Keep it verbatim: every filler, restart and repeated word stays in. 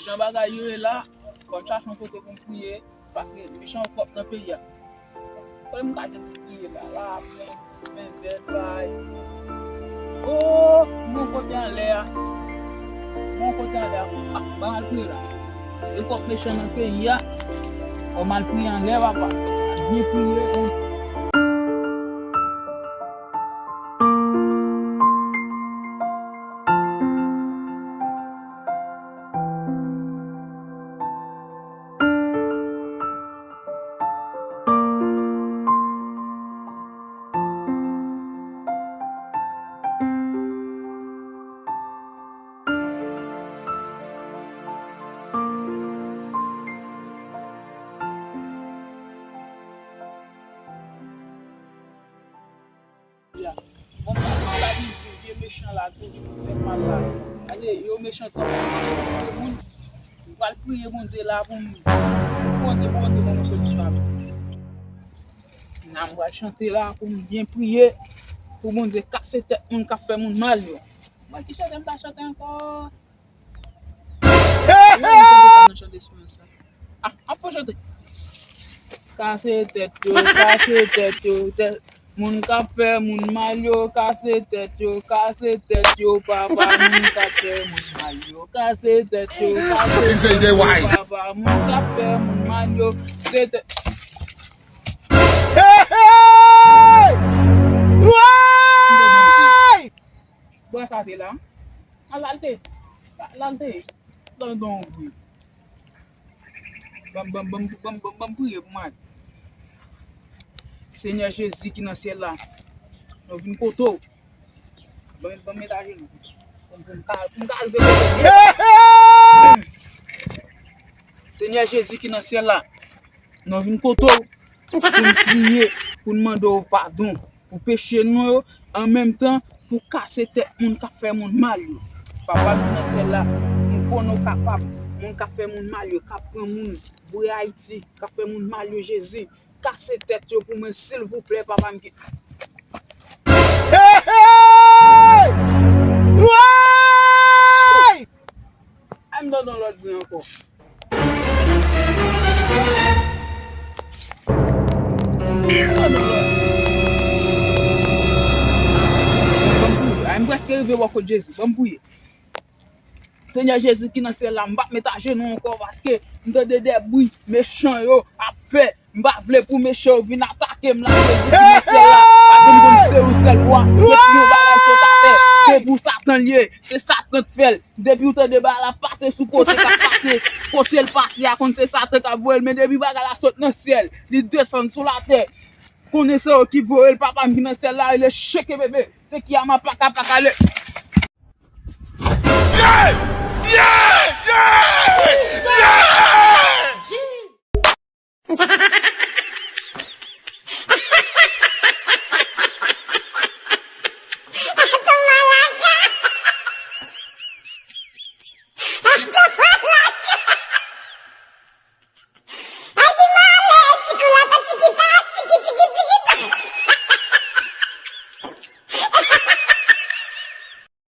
Jan bagay yo ye la, fò m chache yon kote pou m priye, paske mechan yo twòp nan peyi a. Kote m ka jwenn pou m priye la, la, men bèl bagay. Oh, m gon kote anlè a. M gon kote anlè a. Ah, ba m al priye la. E twòp mechan nan peyi a. Fò m al priye anlè, papa. Byen priye. Ya. Bon, sa di vye mechan la toujou pou fè mal la. Gade, yo mechan twòp. Yo tire moun. M pral priye Bondye la pou m poze Bondye ban m yon solisyon. Nan m pral chante la pou m byen priye. Pou Bondye kase tèt moun k ap fè moun mal yo. Mwen ki chante m ta chante ankò. Hey, hey! Mwen chante sa nan chante Esperans la. Ah, ap fò chante. Kase tèt yo, kase tèt yo, tèt. Moun k ap fè moun mal yo, kase tèt yo, kase tèt yo, papa. Moun k ap fè moun mal yo, kase tèt yo, kase tèt yo, papa. Moun k ap fè moun mal yo, se tèt. Hey, hey! Woy! Bwa sa te la. Al, al te. Al, al te. Lan don vre. Ban m, ban m, ban m, ban m, ban m, ban m priye pou mwen. Senyè Jezi ki nan syèl la, nou vin kote w. Ban m, ban m met ajenou. Pou m, pou m ka, pou m ka rive kote w. Senyè Jezi ki nan syèl la, nou vin kote w pou n priye, pou n mande w padon pou peche nou yo, an menm tan pou kase tèt moun k ap fè moun mal yo. Papa m ki nan syèl la, m konnen w kapab. Moun k ap fè moun mal yo, k ap pran moun, voye Ayiti, k ap fè moun mal yo, Jezi, kase tèt yo pou mwen, silvouplè, papa m ki. Hey, hey! Woy! Ay, m tande yon lòt bri ankò. Ban m priye. Ay, m prèske rive bò kot Jezi. Ban m priye. Senyè Jezi ki nan syèl la, m p ap met ajenou ankò paske m tande de bri mechan yo ap fè. M pa vle pou mechan yo vin atake m la, Jezi ki nan syèl la, paske m konn se ou sèl wa. Depi yon bagay sot atè, se pou Satan l ye, se Satan k fè l. Depi w tande bagay la pase sou kote k ap pase, kote l pase a, konn se Satan k ap voye l, men depi bagay la sot nan syèl, li desann sou latè, konnen se yo ki voye l, papa m ki nan syèl la, rele cheke bebe, te ki ama paka paka le. Yeah! Yeah!